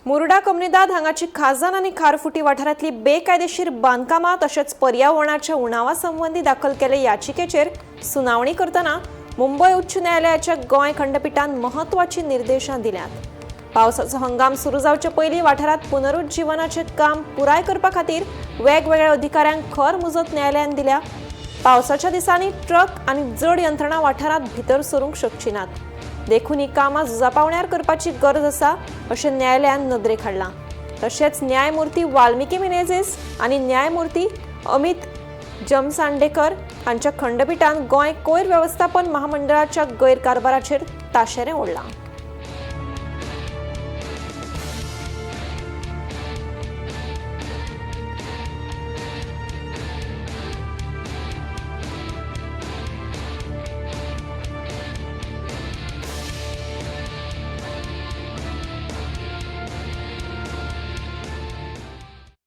मुरडा कोमुनिदाद हांगाची खाजन आनी खारफुटी वाठारांतली बेकायदेशीर बांदकामां तशेंच पर्यावरणाच्या उणावा संबंदी दाखल केल्ले याचिकेचेर सुनावणी करतना मुंबय उच्च न्यायालयाच्या गोंय खंडपिठान महत्वाची निर्देशां दिल्यात. पावसाचो हंगाम सुरू जावचे पयलीं वाठारांत पुनरुज्जीवनाचें काम पुराय करपा खातीर वेगवेगळ्या अधिकाऱ्यांक खर मुजत न्यायालयान दिल्या. पावसाच्या दिसांनी ट्रक आनी जड यंत्रणा वाठारांत भितर सरूंक शकची नात, देखून ही कामां झुजा पावण्यार करपाची गरज आसा अशें न्यायालयान नदरेक हाडलां. तशेंच न्यायमूर्ती वाल्मिकी मिनेझीस आनी न्यायमूर्ती अमित जमसांडेकर हांच्या खंडपिठान गोंय कोयर वेवस्थापन महामंडळाच्या गैरकारभाराचेर ताशेरें ओडलां.